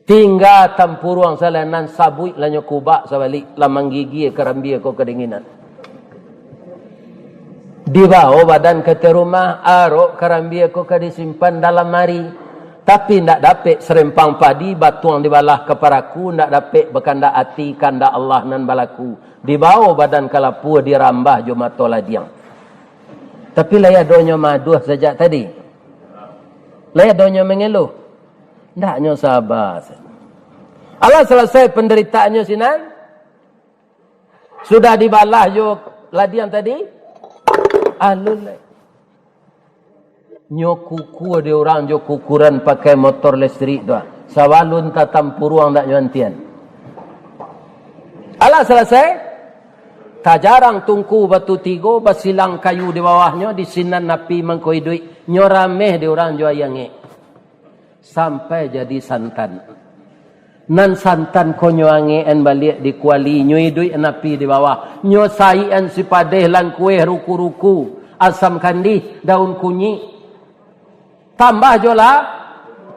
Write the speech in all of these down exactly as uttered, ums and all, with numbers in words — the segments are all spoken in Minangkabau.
Tingga tampuruang salah nan sabuik lah nyo kubak sabalik, lah manggigia karambia ko kadinginan. Dibawo badan ka ateh rumah, arok karambia ko ka disimpan dalam lamari. Tapi ndak dapek sarempang padi, batuang dibalah ka paraku, ndak dapek bakandak ati, kandak Allah nan balaku. Dibawo badan ka lapuah, dirambah jo mato ladiang. Tapi lai ado nyo maaduah sajak tadi? Lai ado nyo mangeluh? Ndak, nyo saba sajo. Alah, salasai pandaritaannyo sinan, sudah dibalah jo ladiang tadi, alun lai. Nyo kukur dek urang jo kukuran pakai motor listrik tu, ah. Sabalun tatampuruang ndak nyo antian. Alah salasai, tajarang tungku batu tigo, basilang kayu di bawahnyo, di sinan api mangko iduik, nyo rameh dek urang jo aia angek. Sampai jadi santan. Nan santan ko nyo angekan baliak di kuali, nyo iduikan api di bawah, nyo saikan sipadeh, langkueh, ruku-ruku, asam kandih, daun kunyik, tambah jo la-,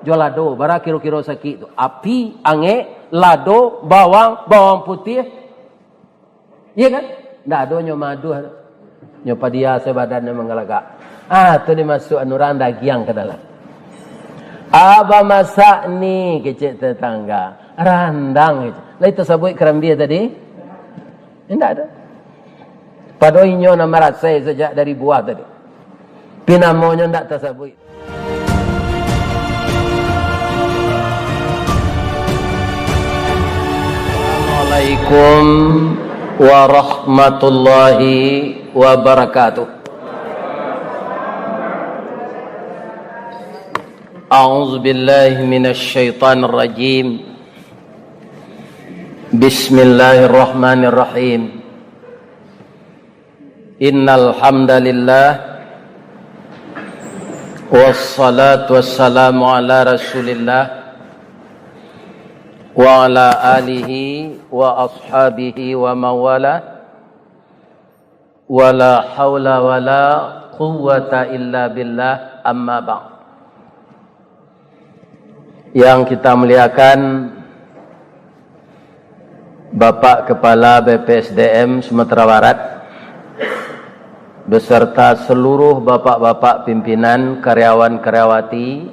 jo lado, bara kiro-kiro sakik tu. Api, angek, lado, bawang, bawang putiah, Iya kan? Ndak ado nyo maaduah tu. Nyo padia se badannyo manggalagak. Ah, tu dimasuakan urang dagiang ka dalam. "Abah masak ni," kecek tetangga. "Randang," kecek. Lai tasabuik karambia tadi? Indak ado. Padahal inyo nan marasai sajak dari buah tadi. Pi namonyo ndak tasabuik. Assalamualaikum warahmatullahi wabarakatuh. A'udzubillahi minasyaitonirrajim. Bismillahirrahmanirrahim. Innal hamdalillah, wassalatu wassalamu ala Rasulillah, wa ala alihi wa ashabihi wa mawala, wala haula wala quwwata illa billah, amma ba'd. Yang kita muliakan, Bapak Kepala B P S D M Sumatera Barat, beserta seluruh bapak-bapak pimpinan, karyawan-karyawati,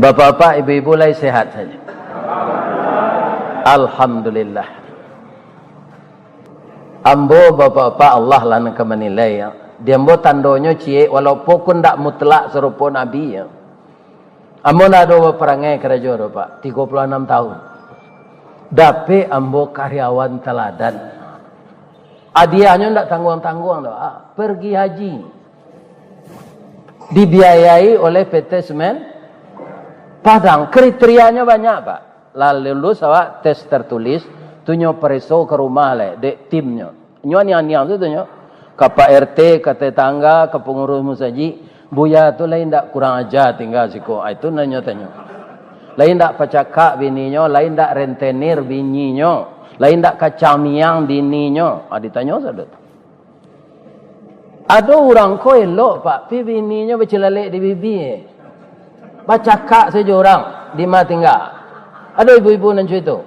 bapak-bapak, ibu-ibu, lai sehat sajo? Alhamdulillah. Ambo, bapak-bapak, Allah lah nan ka manilai, ya. Di ambo tandonyo ciek, walaupun ndak mutlak sarupo Nabi, ya. Ambo ndak ado baparangai karajo doh, Pak. Tigo puluah anam tahun. Dapek ambo karyawan taladan. Hadiahnyo ndak tangguang-tangguang doh, ah. Pergi haji. Dibiayai oleh P T Semen Padang. Kriterianyo banyak, Pak. Lah lulus awak tes tertulis, tu nyo pareso ka rumah lai, dek timnyo. Nyo aniang-aniang tu, tu nyo. Ka Pak R T, ka tetangga, ka pangurus musajik, "Buya tu lai ndak kurang aja tingga siko?" Ah, itu nan nyo tanyo. "Lai ndak pacakak bininyo, lai ndak rentenir bininyo, lai ndak kacang miang bininyo?" Ah, ditanyo sado tu. Ado urang ko elok, Pak, pi bininyo bacilalek di bibia. Bacakak sajo urang di ma tingga. Ado ibu-ibu nan cako itu?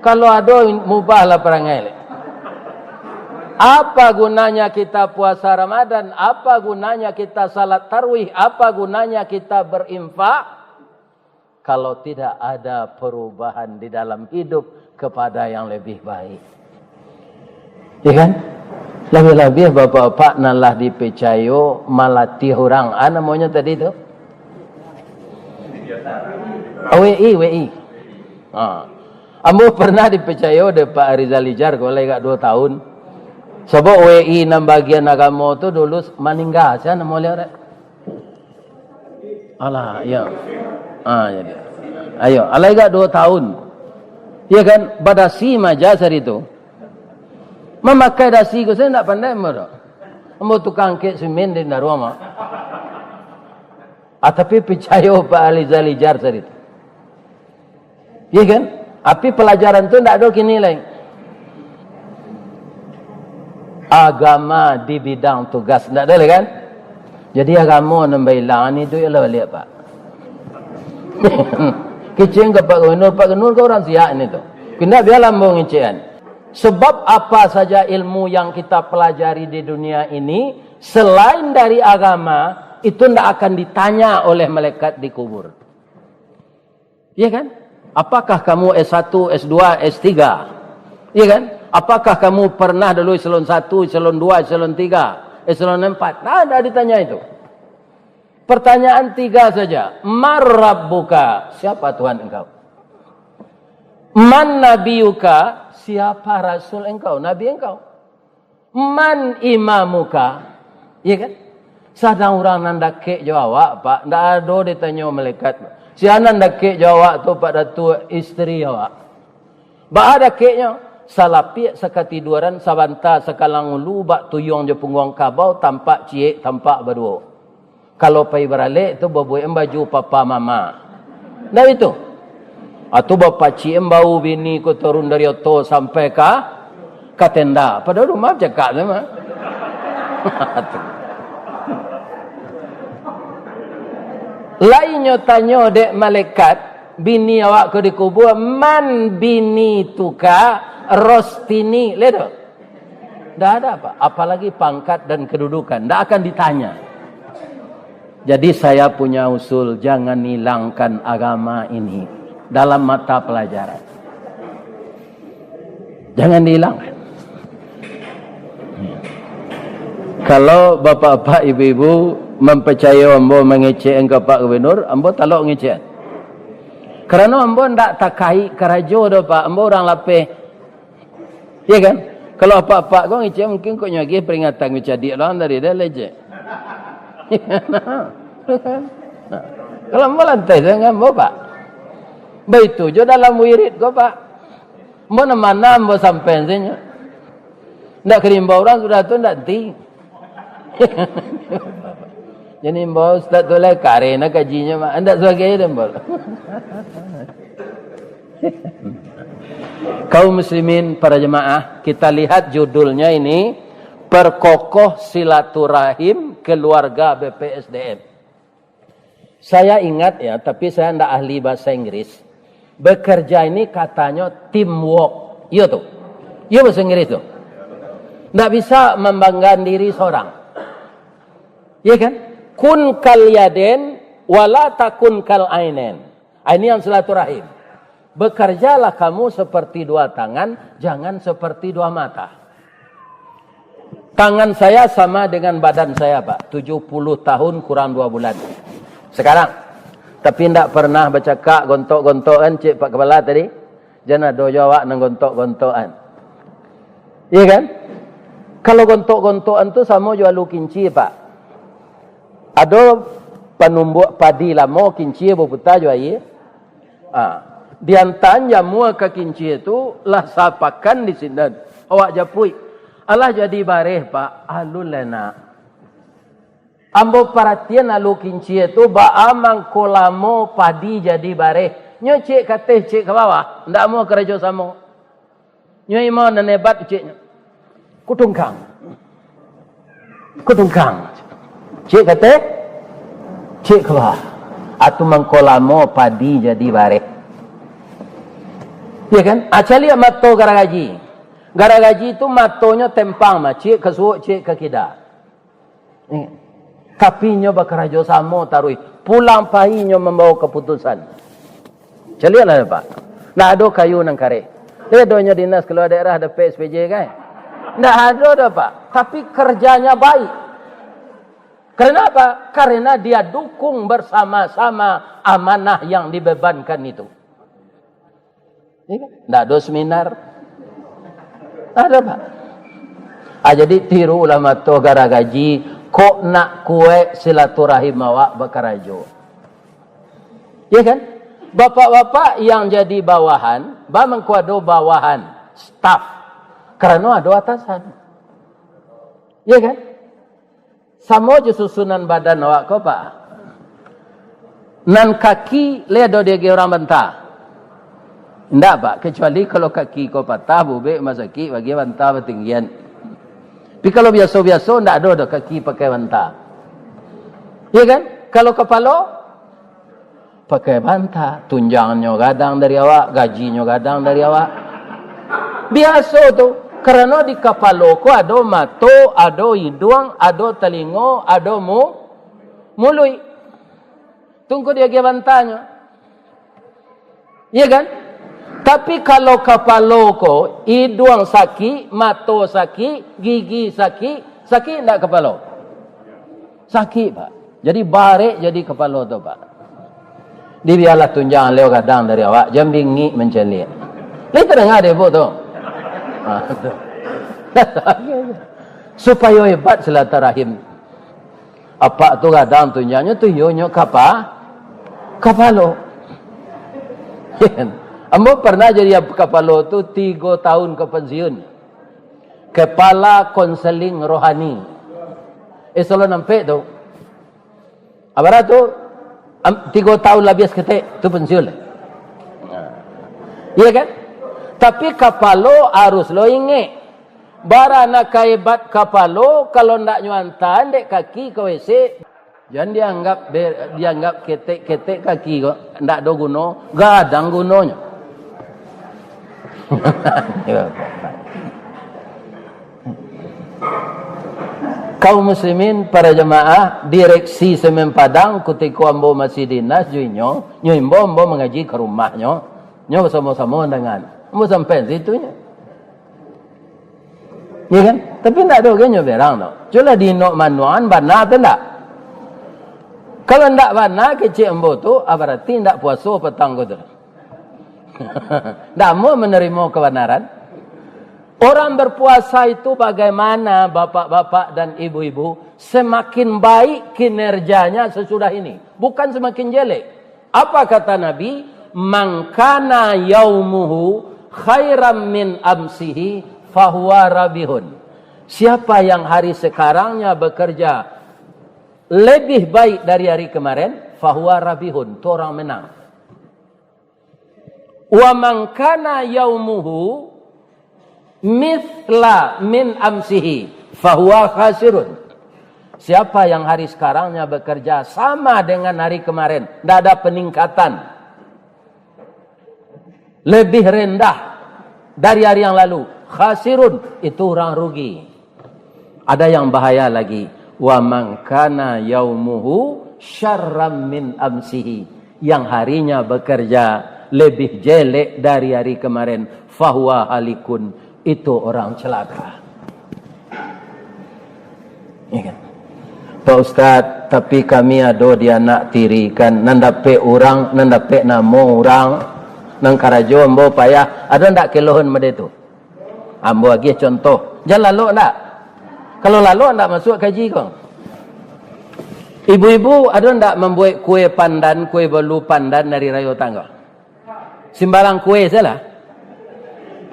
Kalau ado, mubahlah parangai lai. Apa gunanya kita puasa Ramadan? Apa gunanya kita salat tarawih? Apa gunanya kita berinfak? Kalau tidak ada perubahan di dalam hidup kepada yang lebih baik. Ya kan? Labiah-labiah bapak-bapak nan lah dipicayo malatiah urang. Ah, namonyo tadi tu? Ah, W I, W I. Ha. Ambo pernah dipicayo dek Pak Arizal Ijar, ko lai agak duo tahun. Sabab W I nan bagian agamo tu dulu maningga, sia namo baliau dek? Alah, iyo. Ah, jadi. Ayo, alai gak duo tahun. Iyo kan, badasi maja sari tu. Mamakai dasi ko, sajo ndak pandai ambo tu. Ambo tukang angkek simin di Daruang, mah. Ah, tapi picayo Pak Alizal Ijar sari tu. Iya kan? Tapi pelajaran tu ndak ado kini lai. Agama di bidang tugas, ndak ado lai kan? Jadi agama nan bailang, ni duit lah baliak, Pak. Kecek ka Pak Gubernur, Pak Gubernur ka urang siak ni tu. Kena biarlah ambo ngecekan. Sebab apa saja ilmu yang kita pelajari di dunia ini, selain dari agama, itu ndak akan ditanya oleh malaikat di kubur. Iya kan? Apakah kamu S satu, S dua, S tiga? Iya kan? Apakah kamu pernah dulu eselon satu, eselon dua, eselon tiga, eselon empat? Nah, ndak ditanya itu. Pertanyaan tiga saja. "Man rabbuka?" Siapa Tuhan engkau? "Man nabiyuka?" Siapa rasul engkau, nabi engkau? "Man imamuka?" Iya kan? Sadang urang nan dakek jo awak, Pak, ndak ado ditanyo malaikat. Sia nan dakek jo awak tu, Pak Datuak, isteri awak. Baa dakeknyo? Salapiak sakatiduaran, sabanta sakalang ulu, bak tuyuang jo pungguang kabau, tampak ciek, tampak baduo. Kalau pai baralek tu, babuek baju papa mama. Ndak itu? Atau bapacik bau bini ko turun dari oto sampai ka, ka tenda. Padahal rumah cakak tu mah. Lainyo tanyo dek malaikat, bini awak ko dikubua, "Man bini tuka rostini?" Lihat tu. Ndak ada apa, apalagi pangkat dan kedudukan, ndak akan ditanya. Jadi saya punya usul, jangan hilangkan agama ini dalam mata pelajaran. Jangan dihilangkan. Kalau bapak-bapak, ibu-ibu mempercayai ambo mangecek ka Pak Gubernur, ambo talok ngecek. Karano ambo ndak takaik karajo doh, Pak. Ambo urang lapeh. Iya kan? Kalau apak-apak ko ngecek, mungkin kok nyo agiah peringatan ko cadiak lah dari dah lecek. Kalau ambo lantai sajo ambo, Pak. Baitu jo dalam wirid ko, Pak. Ambo nan mana ambo sampai sajo. Ndak ka diimbau urang sudah tu ndak ti. Jadi imbau ustaz tu lah, kareh nah kajinyo, Mak. Ndak sabagai doh, imbau. Kaum muslimin, para jemaah, kita lihat judulnya ini, Perkokoh Silaturahim Keluarga B P S D M. Saya ingat ya, tapi saya ndak ahli bahasa Inggris. Bekerja ini katanyo teamwork. Iyo tu. Iyo bahasa Inggris tu. Ndak bisa membanggakan diri seorang. Iya kan? Kun kal yaden, wala takun kal ainen. Ah, ini yang silaturahim. Bekerjalah kamu seperti dua tangan, jangan seperti dua mata. Tangan saya sama dengan badan saya, Pak. Tujuh puluh tahun kurang dua bulan. Sekarang. Tapi ndak pernah bacakak gontok-gontok kan, cek Pak Kepala tadi. Jan ado jo awak nan gontok-gontokan. Iya kan? Kalau gontok-gontokan tu samo jo alu kinci, Pak. Ado panumbuak padi lamo, kinci baputa jo aia. Ah, diantaan jamua ka kinci tu lah sapakan di sinan. Awak japuik. Alah jadi bareh, Pak. Alun lah nak. Ambo paratian alu kinci tu, baa mangko lamo padi jadi bareh. Nyo cek ka ateh, cek ka bawah. Ndak amuah karajo samo. Nyo imam nan hebat ceknyo. Kutungkang. Kutungkang. Cek ka ateh, cek ka bawah. Atu mangko lamo padi jadi bareh. Ya kan? Aca liek mato garagaji. Garagaji tu matonyo tempang mah, cek ka suok, cek ka kida. Eh, tapi inyo bakarajo samo taruih. Pulang pai inyo mambawa kaputusan. Caliaklah, Pak. Ndak ado kayu nan kareh. Liek do inyo dinas kalua daerah dapek S P J kan? Ndak ado doh, Pak. Tapi kerjanya baik. Karena apa? Karena dia dukung bersama-sama amanah yang dibebankan itu. Iya kan? Ndak ado seminar. Ada, Pak. Ah, jadi tirulah mato garagaji, kok nak kuek silaturahim awak bakarajo. Iya kan? Bapak-bapak yang jadi bawahan, ba mangko ado bawahan, staff. Karano ado atasan. Iya kan? Samo jo susunan badan awak ko, Pak. Nan kaki lai ado diagiah urang banta? Indak, Pak. Kecuali kalau kaki ko patah, bubek, masakik, bagi banta batinggian. Tapi kalau biaso-biaso, ndak ado doh kaki pakai banta. Iya kan? Kalau kapalo, Pakai banta, tunjangnyo gadang dari awak, gajinyo gadang dari awak. Biaso tu, karano di kapalo ko ado mato, ado iduang, ado talingo, ado mu-, muluik. Tungku diagiah bantanyo. Iya kan? Tapi kalau kapalo ko, iduang sakik, mato sakik, gigi sakik, sakik ndak kapalo? Sakik, Pak. Jadi barek jadi kapalo tu, Pak. Dibialah tunjang alai gadang dari awak, jan bingik mancaliak. Lai tadanga dek ibu tu? Ah, tu. Supayo hebat silaturahim. Apak tu gadang tunjangnyo tu, iyonyo kapa-, kapalo. Ambo pernah jadi ap-, kapalo tu tigo tahun ka pensiun. Kepala Konseling Rohani. Eh, Solo Nampek tu. Abara tu, am-, tigo tahun labiah saketek, tu pensiun lah. Iya kan? Tapi kapalo harus lo ingek. Bara nak kahebat kapalo, kalau ndak nyo anta dek kaki ka WC, jan dianggap be-, dianggap ketek-ketek kaki ko, ndak ado guno, gadang gunonyo. Kaum muslimin, para jamaah, direksi Semen Padang, kutiko ambo masih dinas jo inyo, nyo imbau ambo mangaji ka rumahnyo, nyo basamo-samo undangan. Ambo sampai situ nyo. Iya kan? Tapi ndak ado ge nyo berang tu. Cubolah diinok manuangan bana atau ndak? Kalau ndak bana kecek ambo tu, ah, bararti ndak puaso patang ko tu. Ndak mau manarimo kabanaran. Orang berpuasa itu bagaimana, bapak-bapak dan ibu-ibu? Semakin baik kinerjanya sesudah ini, bukan semakin jelek. Apa kata Nabi? "Man kana yaumuhu khairan min amsihi, fahuwa rabihun." Siapa yang hari sekarangnya bekerja lebih baik dari hari kemarin, fahuwa rabihun, tu orang menang. "Wa man kana yaumuhu mithla min amsihi, fahuwa khasirun." Siapa yang hari sekarangnya bekerja sama dengan hari kemarin, ndak ada peningkatan, lebih rendah dari hari yang lalu, khasirun, itu orang rugi. Ada yang bahaya lagi, "Wa man kana yaumuhu syarran min amsihi," yang harinya bekerja lebih jelek dari hari kemarin, "fahuwa halikun," itu orang celaka. Ya kan? "Pak Ustaz, tapi kami ado di anak tiri kan, nan dapek urang, nan dapek namo urang, nan karajo ambo payah, ado ndak keluhan mode tu?" Ambo agiah contoh. Jan lalok ndak? Kalau lalok ndak masuak kaji ko. Ibu-ibu, ado ndak mambuek kue pandan, kue bolu pandan hari rayo tanggal? Simbarang kue sajolah.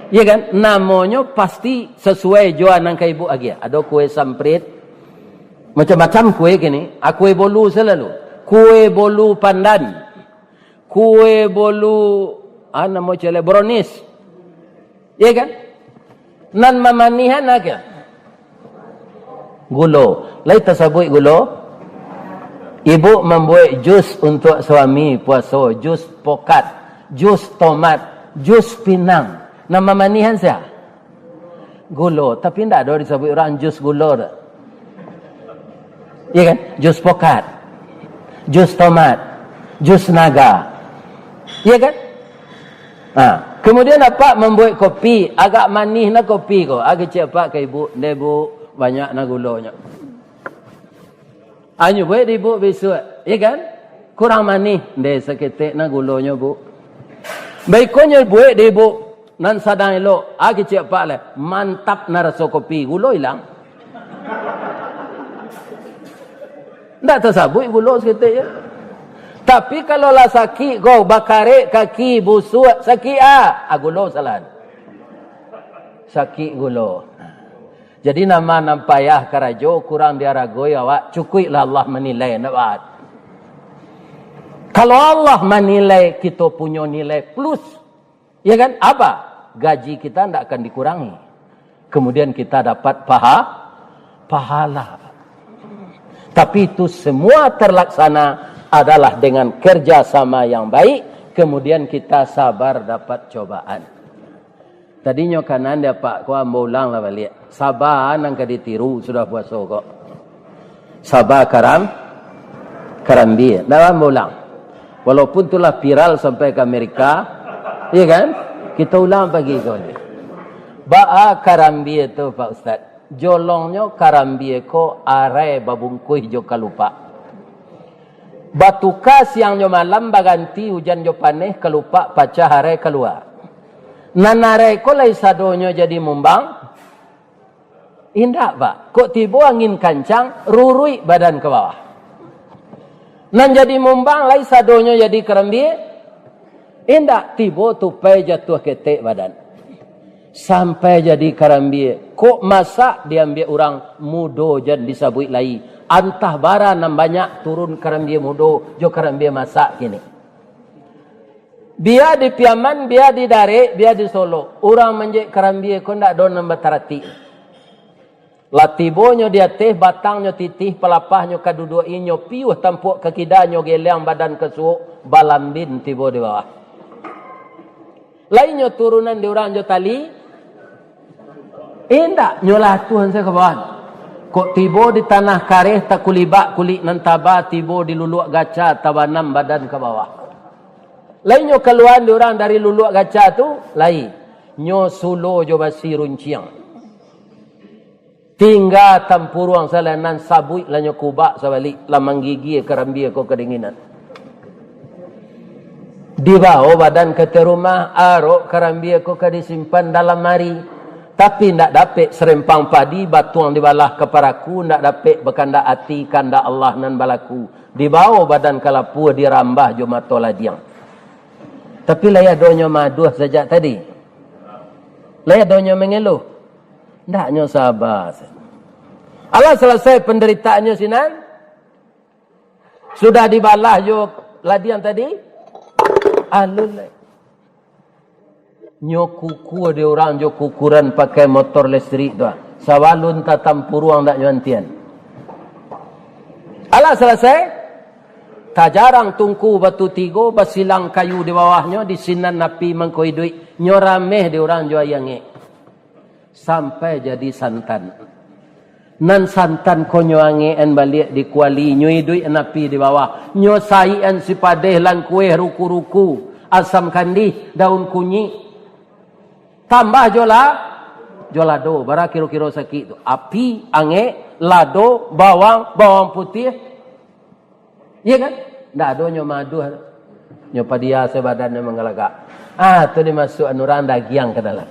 Iya kan? Namonyo pasti sasuai jo nan ka ibu agiah. Ado kue samprit, macam-macam kue kini. Ah, kue bolu salalu. Kue bolu pandan. Kue bolu, ah, namo cele, brownies. Iya kan? Nan mamanihan aja. Gulo. Lai tasabuik gulo? Ibu mambuek jus untuak suami puaso, jus pokat, jus tomat, jus pinang. Nan mamanihan sia? Gulo. Tapi ndak ado disabuik urang jus gulo tu. Iya kan? Jus pokat, jus tomat, jus naga. Iya kan? Ha. Kemudian apak mambuek kopi, agak manih nah kopi ko. Ah, kecek apak ka ibu, "Ndeh, Bu, banyak nah gulonyo." Ah, nyo buek dek ibu bisuak, iya kan? Kurang manih, "Ndeh, saketek nah gulonyo, Bu." Baikonyo buek dek ibu, nan sadang elok, ah, kecek apak lai, "Mantap nah raso kopi," gulo ilang. Ndak tasabuik gulo saketek je. Tapi kalau lah sakik ko, bakarek kaki, busuak, sakik ah, ah, gulo salahan. Sakik gulo. Jadi, nama nan payah karajo, kurang diaragoi awak, cukuiklah Allah manilai, ndak baat. Kalau Allah manilai, kito punyo nilai plus. Ya kan? Apa? Gaji kita ndak akan dikurangi. Kemudian kita dapat paha-, pahala. Tapi itu semua terlaksana adalah dengan kerja sama yang baik, kemudian kita sabar dapat cobaan. Tadinyo kanan di apak ko, ambo ulang lah baliak. Saba nan ka ditiru sudah puaso ko. Saba karam-, karambia. Dah ambo ulang. Walaupun tu lah viral sampai ka Amerika, iya kan? Kita ulang pagi ko ni. Baa karambia tu, Pak Ustaz? Jolongnyo karambia ko arai babungkuih jo kalupak. Batuka siang jo malam, baganti ujan jo paneh, kalupak pacah arai kalua. Nan arai ko lai sadonyo jadi mumbang? Indak, Pak. Kok tibo angin kancang, ruruik badan ka bawah. Nan jadi mumbang lai sadonyo jadi karambia? Indak, tibo tupai jatuah ketek badan. Sampai jadi karambia, kok masak diambiak urang mudo jan disabuik lai. Antah bara nan banyak turun karambia mudo jo karambia masak kini. Bia di Piaman, bia di Darek, bia di Solok. Urang manjek karambia ko ndak ado nan bataratik. Lah tibonyo di ateh, batangnyo titih, palapahnyo ka duduak inyo, piuah tampuak ka kida, nyo geleang badan ka suok, balambin tibo di bawah. Lai nyo turunan di urang jo tali? Indak, nyo latuahan sajo ka bawah. Kok tibo di tanah kareh, takulibak kulik nan taba, tibo di luluak gaca, tabanam badan ka bawah. Lai nyo kaluaan di urang dari luluak gaca tu? Lai. Nyo sulo jo basi runciang. Tingga tampuruang salah nan sabuik lah nyo kubak sabalik, lah manggigia karambia ko kadinginan. Dibawo badan ka ateh rumah, arok karambia ko ka disimpan dalam mari. Tapi ndak dapek sarempang padi, batuang dibalah ka paraku, ndak dapek bakandak ati, kandak Allah nan balaku. Dibawo badan ka lapua, dirambah jo mato ladiang. Tapi lai adonyo maduah sajak tadi? Lai adonyo mangeluh? Ndak, nyo saba. Alah salasai pandaritaannyo sinan, sudah dibalah jo ladiang tadi, alun lai. Nyo kukur di urang jo kukuran pakai motor listrik tu, ah. Sabalun tatampuruang ndak nyo antian. Alah salasai, tajarang tungku batu tigo, basilang kayu di bawahnyo, di sinan api mangko iduik, nyo rameh di urang jo aia angek. Sampai jadi santan. Nan santan ko nyo angekan baliak di kuali, nyo iduikan api di bawah, nyo saikan sipadeh, langkueh, ruku-ruku, asam kandih, daun kunyik, tambah jo la-, jo lado, bara kiro-kiro sakik tu. Api, angek, lado, bawang, bawang putiah, Iya kan? Ndak ado nyo maduah. Nyo padia se badannyo manggalagak. Ah, tu dimasuakan urang dagiang ka dalam.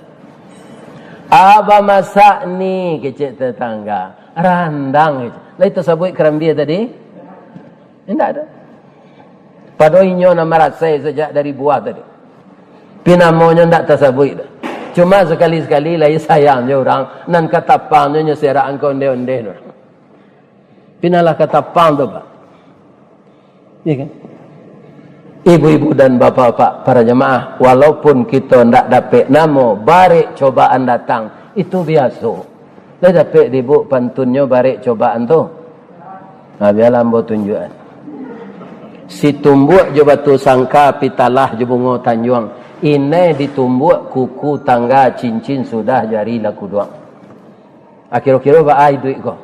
"Abah masak ni," kecek tetangga. "Randang," kecek. Lai tasabuik karambia tadi? Indak ado. Pado inyo nan marasai sajak dari buah tadi. Pi namonyo ndak tasabuik doh. Cuma sakali-sakali lai sayang jo urang, nan katapangnyo nyo serakan ka onde-onde tu. Pinalah ka tapang tu, Pak. Iya kan? Ibu-ibu dan bapak-bapak, para jamaah, walaupun kito ndak dapek namo, barek cobaan datang, itu biaso. Lah dapek di ibuk pantunnyo barek cobaan tu? Nah, bialah ambo tunjuakan. Situmbuak jo batu sangka, pitalah jo bungo tanjuang. Inai ditumbuak kuku tangga, cincin sudah jari lah kuduang. Ah, kiro-kiro baa iduik ko?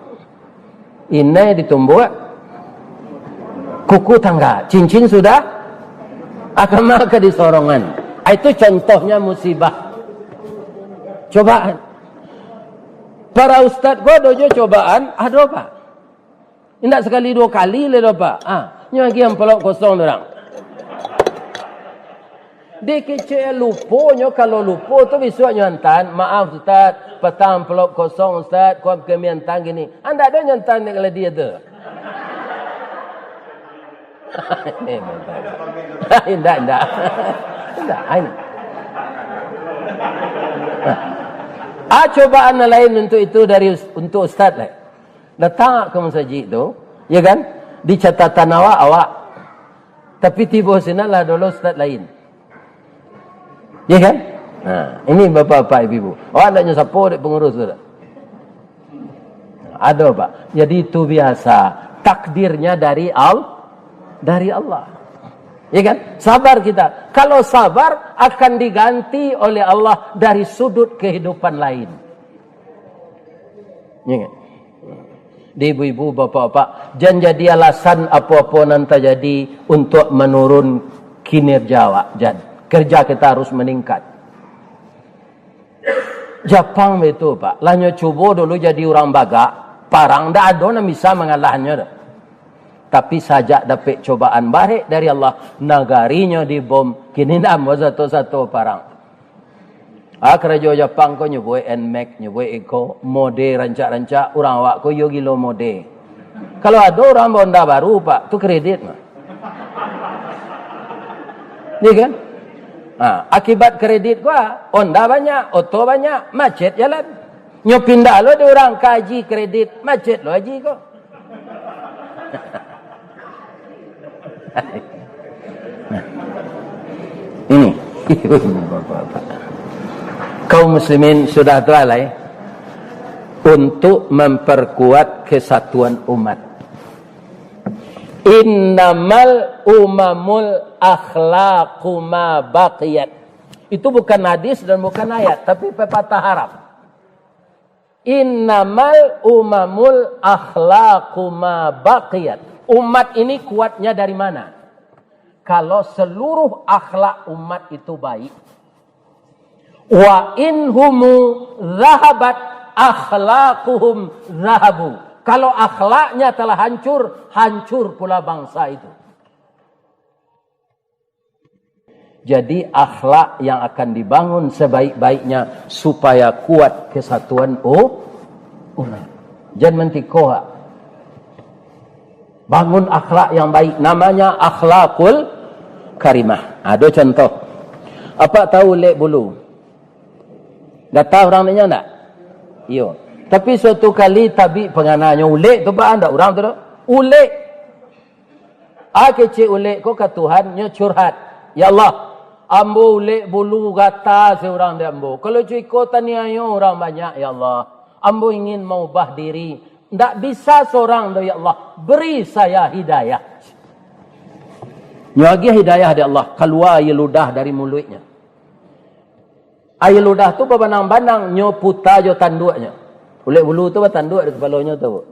Inai ditumbuak, kuku tangga, cincin sudah, agama ka disorongan. Ah, itu contohnya musibah. Cobaan. Para ustad ko ado jo cobaan, ado, Pak. Indak sakali duo kali lai doh, Pak. Ah, nyo agiah amplop kosong tu urang. Dikecek lupo nyo, kalau lupo tu bisuak nyo antan, "Maaf, Ustad, patang amplop kosong, Ustad, kuam kami antan gini." Andak doh nyo antan dek ladiah tu. Indak, indak. Indak, ai. Ah, cobaan nan lain untuk itu dari us-, untuk ustad lai. Datang ka masajik tu, ya kan? Di catatan awak, awak. Tapi tibo sinan lah dulu ustad lain. Ya kan? Nah, ini bapak-bapak, ibu-ibu. Awak ndak nyo sapo dek pengurus tu dak? Ado, Pak. Jadi itu biasa. Takdirnya dari Al-, Dari Allah. Ya kan? Sabar kita. Kalau sabar, akan diganti oleh Allah dari sudut kehidupan lain. Ya kan? Di ibu-ibu, bapak-bapak, jan jadi alasan apo-apo nan tajadi untuk menurun kinerja awak, jan. Kerja kita harus meningkat. Japang baitu, Pak. Lah nyo cubo dulu jadi urang bagak, parang, ndak ado nan bisa mangalahnyo doh. Tapi sajak dapek cobaan barek dari Allah, nagarinyo dibom, kini ndak ambo sato-sato parang. Ah, karajo Japang ko nyo buek Nmax, nyo buek iko, mode rancak-rancak, urang awak ko iyo gilo mode. Kalau ado urang ba-Honda baru, Pak, tu kredit mah. Iya kan? Ha, akibat kredit ko, Honda banyak, oto banyak, macet jalan. Nyo pindah lo di urang ka haji kredit, macet lo haji ko. Ini. Kaum muslimin sudah tu alai untuk memperkuat kesatuan umat. Innamal umamul akhlaqu ma baqiyat. Itu bukan hadis dan bukan ayat, tapi pepatah Arab. Innamal umamul akhlaqu ma baqiyat. Umat ini kuatnya dari mana? Kalau seluruh akhlak umat itu baik, wa inhumu zahabat akhlaquhum zahabu. Kalau akhlaknya telah hancur, hancur pula bangsa itu. Jadi, akhlak yang akan dibangun sebaik-baiknya supaya kuat kesatuan u-, umat. Jan mantiko, ha. Bangun akhlak yang baik, namanya akhlakul karimah. Ado contoh. Apak tahu ulek bulu? Gata urang denyo ndak? Iyo. Tapi suatu kali tabik pangananyo ulek tu, Pak, ndak urang tu doh. Ulek. Ah, kecek ulek ko ka Tuhan, nyo curhat, "Ya Allah, ambo ulek bulu gata surang di ambo. Kalau cuko taniayo urang banyak, ya Allah. Ambo ingin maubah diri. Ndak bisa surang doh, ya Allah. Beri saya hidayah." Nyo agiah hidayah di Allah, kalua aia ludah dari muluiknyo. Aia ludah tu babanang-banang, nyo puta jo tanduaknyo. Ulek bulu tu batanduak di kapalonyo tu.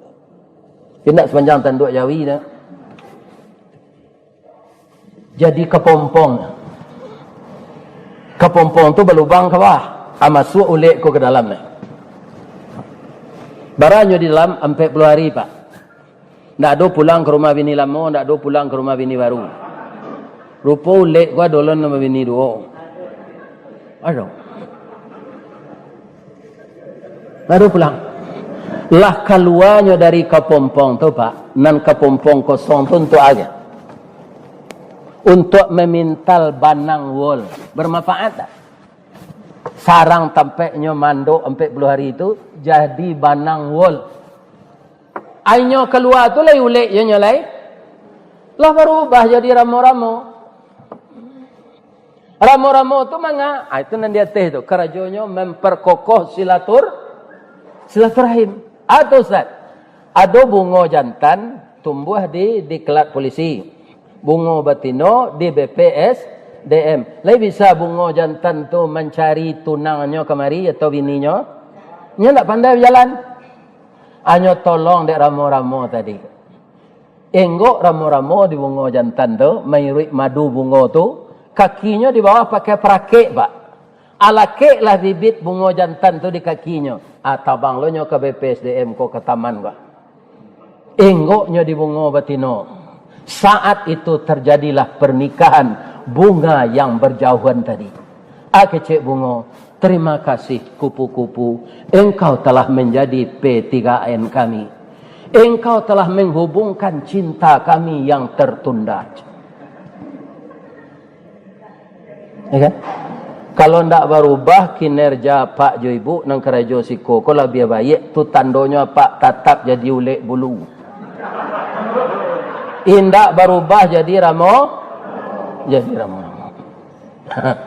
Indak sapanjang tanduak jawi tu. Jadi kapompong. Kapompong tu balubang ka bawah. Ah, masuak ulek ko ka dalam ni. Bara nyo di dalam, ampek puluah hari, Pak. Ndak ado pulang ka rumah bini lamo, ndak ado pulang ka rumah bini baru. Rupo ulek ko ado lo nan babini duo. Ado. Ndak ado pulang. Lah kaluanyo dari kapompong tu, Pak, nan kapompong kosong tu untuak apo? Untuak mamintal banang wol. Bermanfaat tak? Sarang tampeknyo mandok ampek puluah hari tu, jadi banang wol. Ainyo kalua tu lai ulek jo nyo lai. Lah barubah jadi ramo-ramo. Ramo-ramo tu manga, ah, itu nan di ateh tu. Karajonyo memperkokoh silatur-, silaturahim. Ah, tu, Ustaz. Ado bungo jantan tumbuah di, di kelat polisi. Bungo batino di B P S D M. Lai bisa bungo jantan tu mancari tunangnyo kamari atau bininyo? Nyo ndak pandai bajalan. Anyo tolong dek ramo-ramo tadi. Enggok ramo-ramo di bungo jantan tu, mairuik madu bungo tu, kakinyo di bawah pakai parakek, Pak. Alakeklah bibit bungo jantan tu di kakinyo. Ah, tabang lo nyo ka B P S D M ko, ka taman ko. Enggoknyo di bungo batino. Saat itu terjadilah pernikahan bunga yang berjauhan tadi. Ah, kecek bungo, "Terima kasih kupu-kupu, engkau telah menjadi P tiga N kami. Engkau telah menghubungkan cinta kami yang tertunda." Ya kan? Kalau ndak barubah kinerja apak jo ibu nan karajo siko ko labiah baiak, tu tandonyo apak tatap jadi ulek bulu. Indak barubah jadi ramo, jadi ramo-ramo.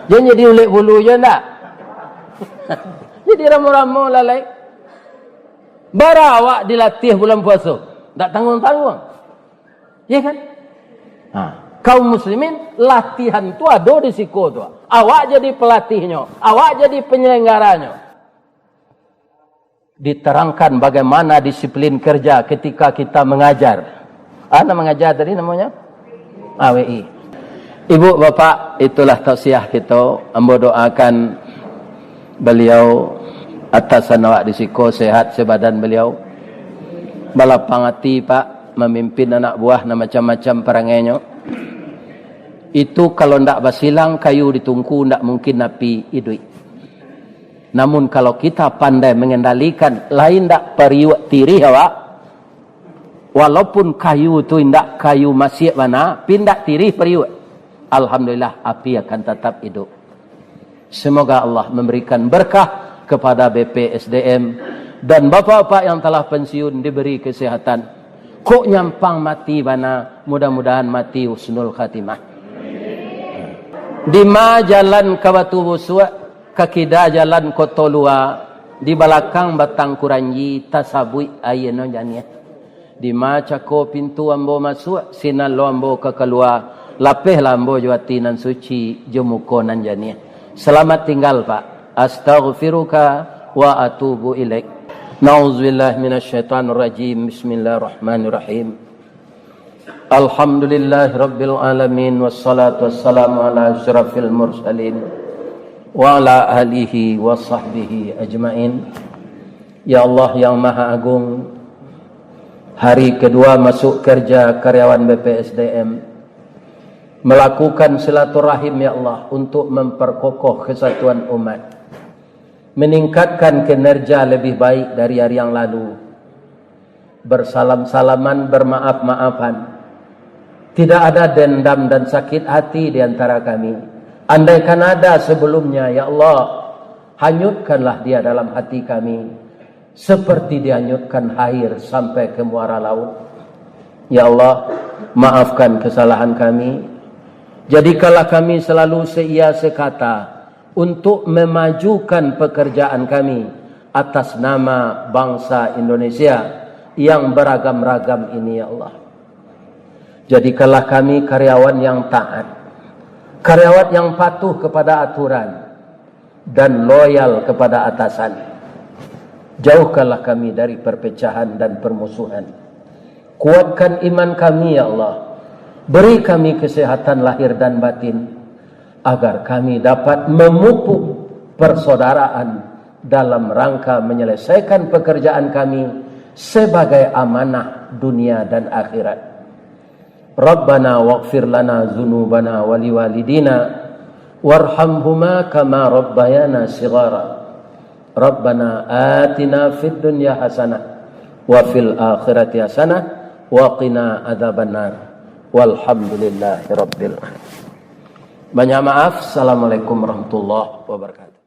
Jan jadi ulek bulu jo ndak? Jadi ramo-ramo lah lai. Bara awak dilatih bulan puaso? Ndak tangguang-tangguang. Ya kan? Ha, kaum muslimin, latihan tu ado di siko tu. Awak jadi pelatihnyo, awak jadi penyelenggaranyo. Diterangkan bagaimana disiplin kerja ketika kita mengajar. Ah, nak mengajar tadi namanya? A W I. Ibu, Bapak, itulah tausiah kito. Ambo doakan beliau, atasan awak di siko, sehat sebadan beliau. Balapang ati, Pak, mamimpin anak buah nan macam-macam parangainyo. Itu kalau ndak basilang kayu di tungku, ndak mungkin api iduik. Namun, kalau kita pandai mengendalikan, lain ndak pariuak tirih awak, walaupun kayu tu indak kayu masiak bana, tapi indak tirih pariuak, alhamdulillah, api akan tatap iduik. Semoga Allah memberikan berkah kepada B P S D M dan bapak-bapak yang telah pensiun diberi kesehatan. Kok nyampang mati bana, mudah-mudahan mati husnul khatimah. Di ma jalan ka Batu Busuak, ka kida jalan Koto Lua, di balakang Batang Kuranji, tasabuik aia nan janiah. Di ma cako pintu ambo masuak, sinan lo ambo ka kalua, lapehlah ambo jo ati nan suci, jo muko nan janiah. Salamat tinggal, Pak. Astaghfiruka wa atubu ilaik. Nauzubillah minasyaitonirrajim. Bismillahirrahmanirrahim. Alhamdulillahirabbil alamin, wassalatu wassalamu ala asyrafil mursalin wa ala alihi wa sahbihi ajmain. Ya Allah yang Maha Agung, hari kedua masuk kerja karyawan B P S D M, melakukan silaturahim, ya Allah, untuk memperkokoh kesatuan umat, meningkatkan kinerja lebih baik dari hari yang lalu, bersalam-salaman, bermaaf-maafan. Tidak ada dendam dan sakit hati di antara kami. Andaikan ada sebelumnya, ya Allah, hanyutkanlah dia dalam hati kami, seperti dihanyutkan air sampai ke muara laut. Ya Allah, maafkan kesalahan kami. Jadikanlah kami selalu seia sekata untuk memajukan pekerjaan kami atas nama bangsa Indonesia yang beragam-ragam ini, ya Allah. Jadikanlah kami karyawan yang taat, karyawan yang patuh kepada aturan, dan loyal kepada atasan. Jauhkanlah kami dari perpecahan dan permusuhan. Kuatkan iman kami, ya Allah. Beri kami kesehatan lahir dan batin, agar kami dapat memupuk persaudaraan dalam rangka menyelesaikan pekerjaan kami sebagai amanah dunia dan akhirat. Rabbana waghfir lana dzunubana wa liwalidina warhamhuma kama rabbayana shighara. Rabbana atina fid dunya hasanah wa fil akhirati hasanah wa qina adzabannar. Walhamdulillahi rabbil alamin. Banyak maaf. Assalamualaikum warahmatullahi wabarakatuh.